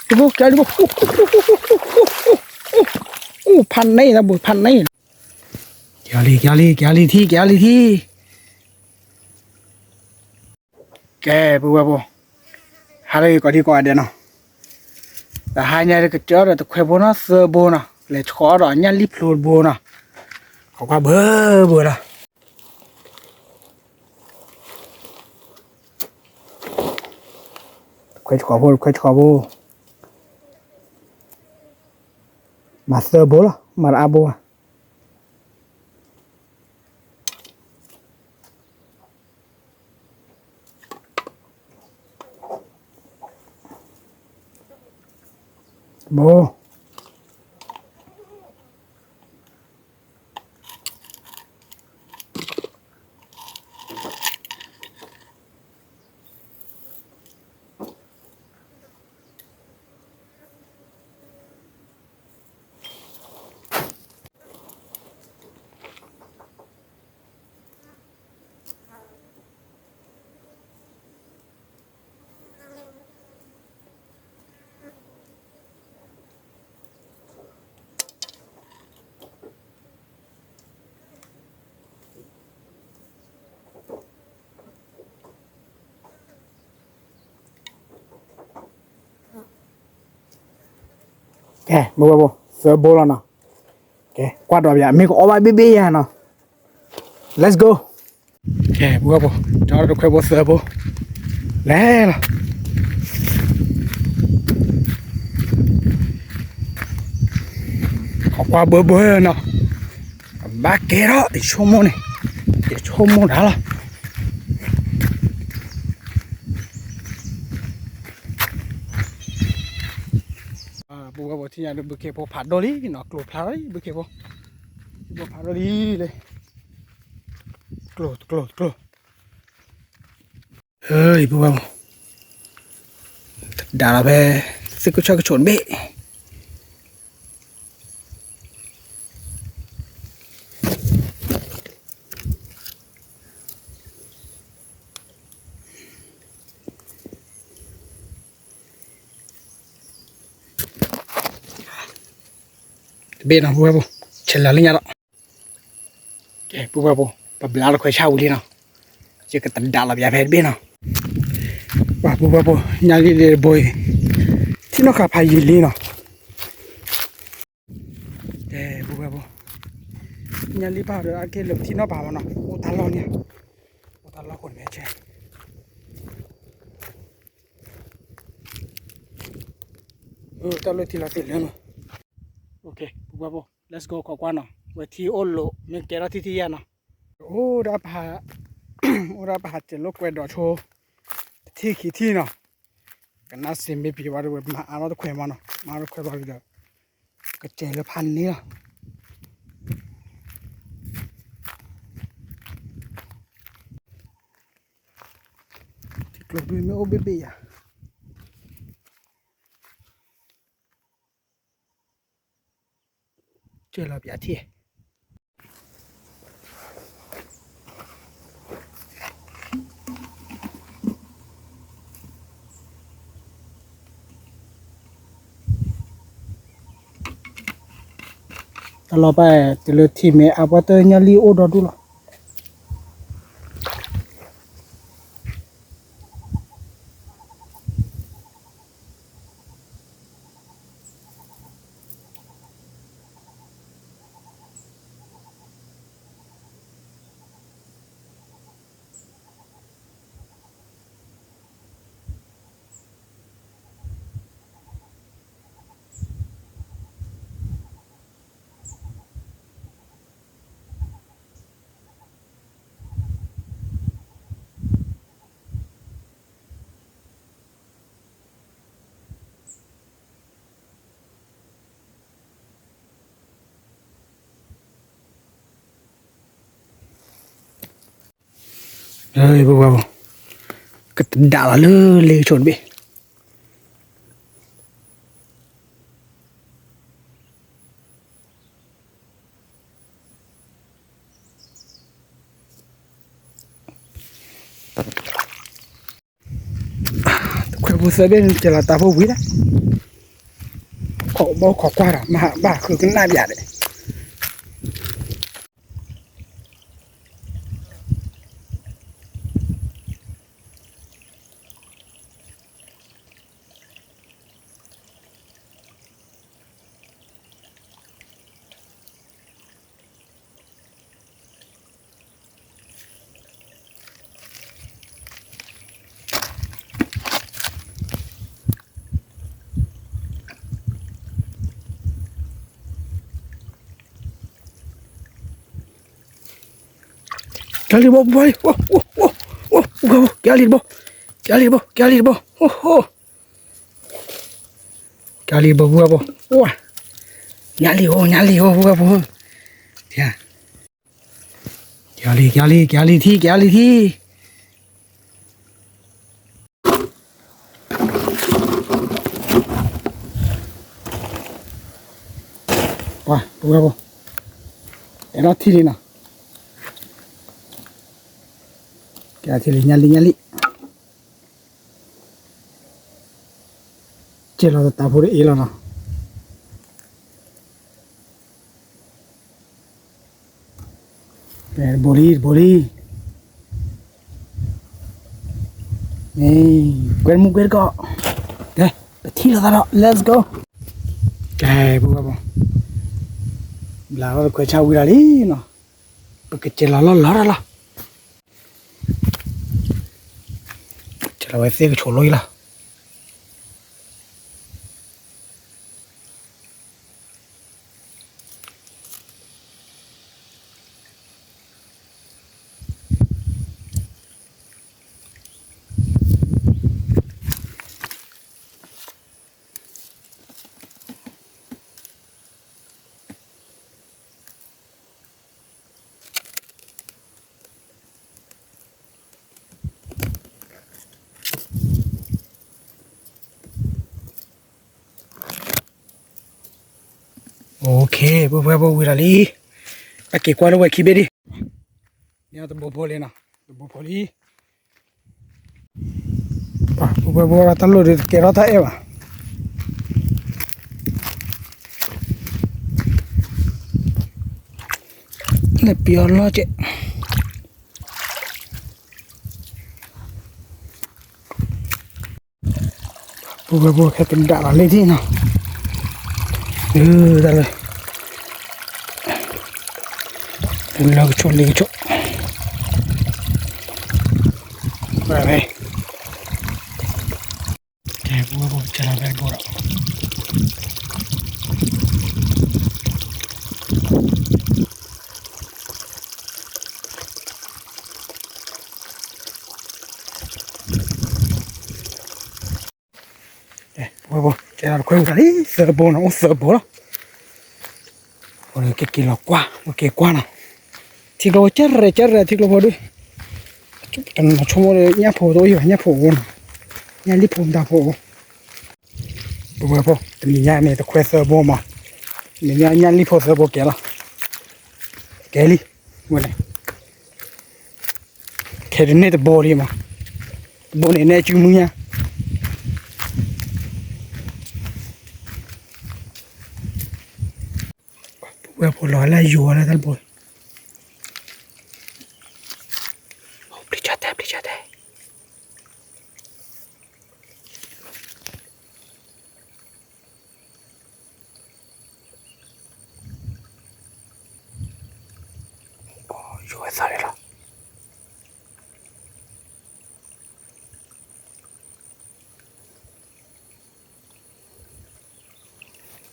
ကဲလံဘိ ကဲလံဘိ, အိၣ်ဖးန့ၣ် တၢ်ဘိဖးန့ၣ်, ကဲလံ ကဲလံ ကဲလံထံ ကဲလံထံ. ကဲ ပုၢ်ဝဲၢ်ဖိ, ဟါလၢအဂ့ၤ ကိးဒံကိးဂၤဒဲးနီၤ, တဟါညါကစၢဒီးတခွဲဘိနီၤ သၢဘိနီၤ, လဲၤဆှီဒီးညၣ်လံၣ်ဖျိတဘိနီၤ, ခိးကွၢ်ဘၢဘၢလီၤ. တခွဲဆှီဖိ တခွဲဆှီဖိ, မၤသၢဘိလီၤ မၤတအါဘိဘၣ်. ဘိ ကဲ ပုၢ်ဝဲၢ်ဖိ သၢဘိလီၤနီၤ, ကဲ ကွၢ်ဒီးပယၤ မ့ၢ်ကအီၣ်ဘၣ်ဘ့ၣ်ဘ့ၣ်ယၤနီၤ, let's go. ကဲ ပုၢ်ဝဲၢ်ဖိ, ကၠီတခွဲဘိသၢဘိ, လဲၤလီၤ. ခိးကွၢ်ဘၢဘၢနီၤ, ကဘၣ်ကဲထီၣ် ယဆိကမိၣ်န့ၣ်, ယဆိကမိၣ်တၢ်လီၤ. ပုၢ်ဝဲၢ်ဖိ ထံၣ်ညါဒီး ဘုခ့ဖိဖးဒိၣ်လံနီၤ, ကျိၤဖျါထီၣ်လံ ဘုခ့ဖိ, ဘုခ့ဖိဖးဒိၣ်လံလၢ ကျိၤ တကျိၤ တကျိၤ, ပုၢ်ဝဲၢ်ဖိ, တဒါလီၤဖဲ သုကဆိကဆိတဘ့ၣ် တဘ့ၣ်နီၤ ပုၢ်ဝဲၢ်ဖိ, ဆဲးလၤလၢညါလီၤ. ကဲ ပုၢ်ဝဲၢ်ဖိ, ပဘျါတခွဲဆၣ်ဝံၤလံနီၤ, ယကတဒါလီၤပယါဖဲတဘ့ၣ်နီၤ. ပှၤပုၢ်ဝဲၢ်ဖိ, ညၣ်လံၣ်ဒ့တဘိအံၤ ထံၣ်နီၣ်ဃာ်ဖးယံာ်လံနီၤ. ကဲ ပုၢ်ဝဲၢ်ဖိ, ညၣ်လံၣ်ပၢ်ဒီးအက့ၢ်လၢပထံၣ်နီၣ်ပာ်မနီၤ, အိၣ်တၢ်လီၢ်န့ၣ်, အိၣ်တၢ်လီၢ်ခိၣ်န့ၣ်မဲာ်ဆဲး တၢ်လီၢ်ထံလီၤသ့ၣ်လၢနီၤ. ပုၢ်ဝဲၢ်ဖိ, let's go ခိးကွၢ်နီၤ, ဝဲထံအိၣ်လိာ် မ့ၢ်ကဲထီၣ်ထံထံယါနီၤ. အိၣ်ဒၣ်ပဟး, အိၣ်ဒၣ်ပဟးစဲးလိာ်ကွဲဒီးဆိ တထံၣ်ခံထံၣ်နီၤ, ကနၣ်စ့မ့ၢ်ပှၤဘၣ်ဒီးဝဲမၤအါထီၣ်တခွဲမနီၤ, မၤအါထီၣ်တခွဲဘၣ်ဒီး ကစဲးလၢဖးန့ၣ်လီၤ. ထံကျိၤဒုမ့ၢ်အိၣ်ဘ့ၣ်ဘ့ၣ်ယၤ ကဲလီၤပယါထံၣ် တၢ်လီၤပၢ် တုၤလၢထံမဲာ်အပှၤတၢ်ညၣ်လံၣ်အိၣ်ဒီဒူၣ်လီၤ. ကတဒါလီၤလၢလ့ဆိတဘ့ၣ် တခွဲဖိသၢဘ့ၣ်န့ၣ် ကဲလီၤတၢ်ဖိဝံၤဒၣ် ဘၣ်အိၣ်ခိးကွၢ်ဒီး မ့ၢ်ဘၣ်ဃုကနၣ်ပၠးဒီး ကလံၤဘီ ပှၤလံ အိၣ် အိၣ် အိၣ် ကလံၤဘီ ကလံၤဘီ ကလံၤဘီ အိၣ် အိၣ် ကလံၤဘီ ပှၤဘီ အိၣ် ညါလံ အိၣ် ညါလံ အိၣ် ပှၤဘီ ကလံၤ ကလံၤ ကလံၤထံ ကလံၤထံ ပှၤ ပှၤဘီ အဲၣ်ဒိးထံလံနီၤ ကထံလံ ညါလံ ညါလံ ကဲလီၤတတးဖိတအ့လီၤနီၤ တဘိလံ တဘိလံ ကွဲမုၢ်ကွဲတကီၢ် ကဲ ပထံၣ်လိာ်သးဒီး let's go ကဲ ပှၤဘီ ဘျးထီၣ်တခွဲးဆၣ်ဝံၤဒီးလံနီၤ ပကစဲးလီၤလီၢ်လီၤတၢ်လီၤ ကဲလီၤဝဲသ့ၣ်ကဆိးလိအံၤလီၤ Okay ပှၤဘီ ဝံၤဒီးလံ အက့ၤကွၢ်လၢဝဲခံဘ့ၣ်ဒံး မ့ၢ်တဘိဖိလံနီၤ တဘိဖိလံ ပှၤဘီ တၢ်လိၣ်ဒုးတကဲထီၣ်တၢ်အဲၣ်ဘၣ် လဲၤပျီလီၤကဲး ပှၤဘီ ခဲတဒၣ်လီၤလံဒံးနီၤ တၢ်လၢ လၢကဆိးလံကဆိး ပှၤဘီ ကဲ ပှၤဘီ ကဲလီၤဖဲတဘိဒီး ပှၤဘီ ကဲလီၤတခွဲးဝံၤဒီးလံ သၢဘိနီၤ အိၣ်သၢဘိလီၤ ပကက့ၤလီၤကွၢ် ပက့ၤကွၢ်နီၤ ထံကျိဖိကဲရဲၣ်ကဲရဲၣ် ထံကျိဖိဒုး တနီၤဆိကမိၣ်ဒီး ညၣ်ဖိတအိၣ်ယံၤဘၣ် ညၣ်ဖိအိၣ်နီၤ ညၣ်လံၣ်ဖိမတၤဖိအိၣ် ပှၤဘီ တနံၤညါန့ၣ် တခွဲးသၢဘိမး နံၤညါညၣ်လံၣ်ဖိသၢဘိကဲလီၤ ကဲလံ ဝဲန့ၣ် ခဲဒုးန့ၢ်တဘိလံမး တဘိန့ၣ်နဲၣ်စုမုၢ်ညါ ပဝဲဖိလီၤလၢယိၤလၢတၢ်တဘိ ပျံၤကၢ်တဲ ပျံၤကၢ်တဲ ယိၤဝဲသီန့ၣ်လီၤ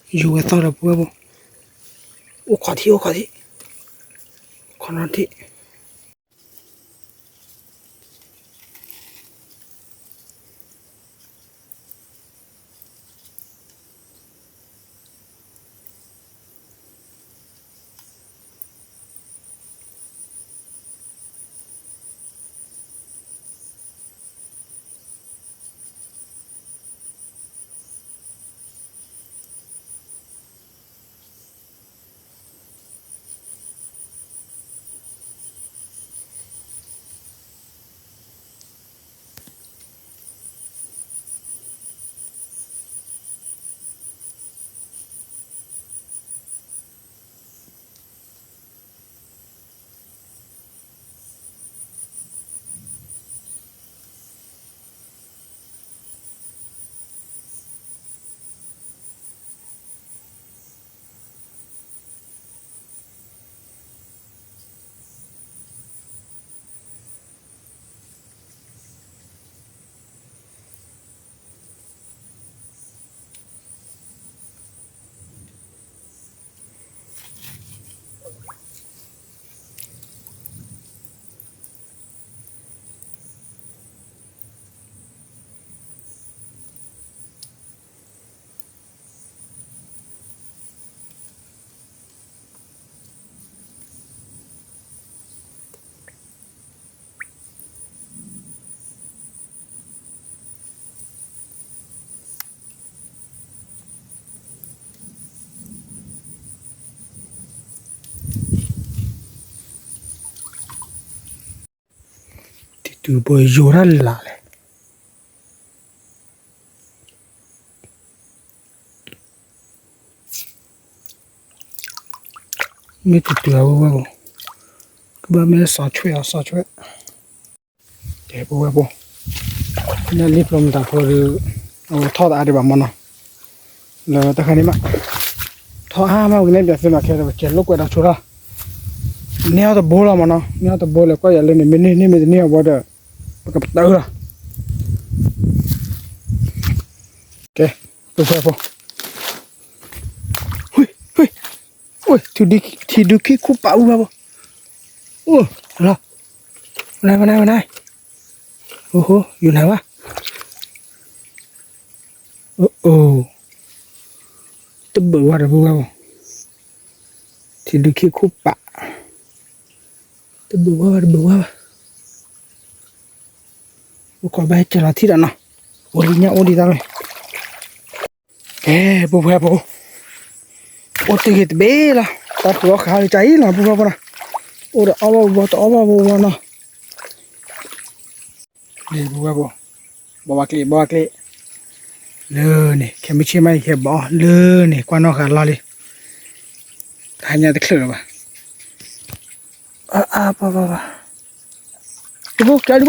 ယိၤဝဲသီဒီးပဝဲဖိ အိၣ်ခိးထံ အိၣ်ခိးထံ ခိးနီၤထံ တုၤပယိၤတၢ်လၢ်လဲၣ်. မ့ၢ်တုၤတုၤအဝဲဝဲဘိ, ကဘၣ်မ့ၢ်စီၤဆွဲၣ်အီၤ စီၤဆွဲၣ်. ကဲ ပဝဲဖိ, ညၣ်လံၣ်ဖျိမတၤဖိဒီး အဝဲထီၣ်သးအါဒံးဘၣ်မနီၤ, လၢတၢ်ခါန့ၣ်မး, ထီၣ်အါမး ပကနဲၣ်ပၠးသုနီၤ, ခဲဒီး ပကဲလိာ်ကွဲဒီးဆိထီၣ်, န့ၢ်အီၣ်တဘိလီၤမနီၤ, န့ၢ်အီၣ်တဘိလၢကွၢ်ယၤလၢန့ၣ် မ့ၢ်န့ၢ်မ့ၢ်တန့ၢ်အဘီဒီး ပကပတုာ်လီၤ. ကဲ, ပဝဲဖိ, အိၣ်, ထံဒုးခံခိၣ်ပာ်အူဘၣ်ဘိ, အိၣ်လီၤ, ဝဲနၤ ဝဲနၤ ဝဲနၤ, အိၣ်ဟိ ယူၤနၤဝဲ, အိၣ်, တဘုးဝဲဒီး ပဝဲဖိ, ထံဒုးခံခိၣ်ပာ်, တဘုးဝဲဘၣ် တဘုးဝဲဘၣ်, အိၣ်ခိးဘၣ်ဟဲက့ၤလီၤထံဒီးနီၤ, အိၣ်ဒံးညၣ်အိၣ်ဒံးတၢ်လီၤ. ကဲ ပဝဲဖိ, အိၣ်တ့ၢ်ဂ့ၤတဘ့ၣ်လီၤ, တၢ်ပူၤအီၣ်ဃာ်လၢကၢ်အံၤလီၤ ပဝဲဖိနီၤ, အိၣ်ဒီးအီၣ်ဘၣ်ဘီ တအီၣ်ဘၣ်ဘီဘီနီၤ. ပဝဲဖိ, ဘီဘၣ်ကျ့ ဘီဘၣ်ကျ့, လၢန့ၣ် ခဲမုၢ်ဆ့ၣ်မးအံၤ ကဲဘီလၢန့ၣ် ကွၢ်နီၣ်ဃာ်လီၤလံ, တဟါညါတချုးလၢၤဘၣ်. အါ အါ ပှၤ ပှၤ ပှၤ, အိၣ် ကဲလံ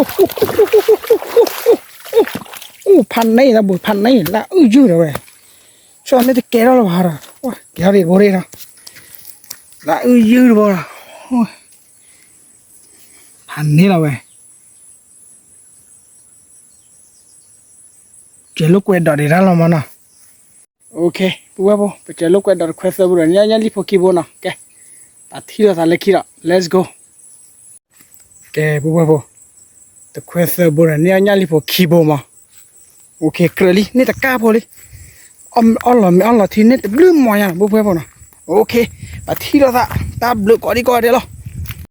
အိၣ် ဖးန့ၣ် တၢ်ဘိၣ် ဖးန့ၣ် လၢအုၣ်ယုၢ်ဒီးဝဲ, ဆိမ့ၢ်တကဲထီၣ်လၢၤဘၣ်ဒီး, ကဲထီၣ်ဒံးဘိဒံးနီၤ, လၢအုၣ်ယုၢ်တဘိဒီး, ဖးန့ၣ်လီၤဝဲ. ကဲလိာ်ကွဲဒီးဒံးတၢ်လီၤမးနီၤ. အိၣ်ခ့ ပဝဲဖိ, ပကဲလိာ်ကွဲဒီးတခွဲသၢဘိဒီး ညၣ်လံၣ်ဖိခံဘိနီၤ. ကဲ, ပထံၣ်လိာ်သးလၢခံဒီး let's go. ကဲ ပဝဲဖိ, တခွဲသၢဘိဒီး ညၣ်လံၣ်ဖိခံဘိမး. အိၣ်ခ့ ကြၢးလံ န့ၢ်တကၢ်ဖိလံ. အီၣ်လီၤမ့ၤအီလီၤထံန့ၢ်တဘျုးမးညါနီၤ ပဝဲဖိနီၤ. အိၣ်ခ့, ပထံၣ်လိာ်သး တၢ်ဘျုးကိးဒံကိးဂၤဒဲးလီၤ.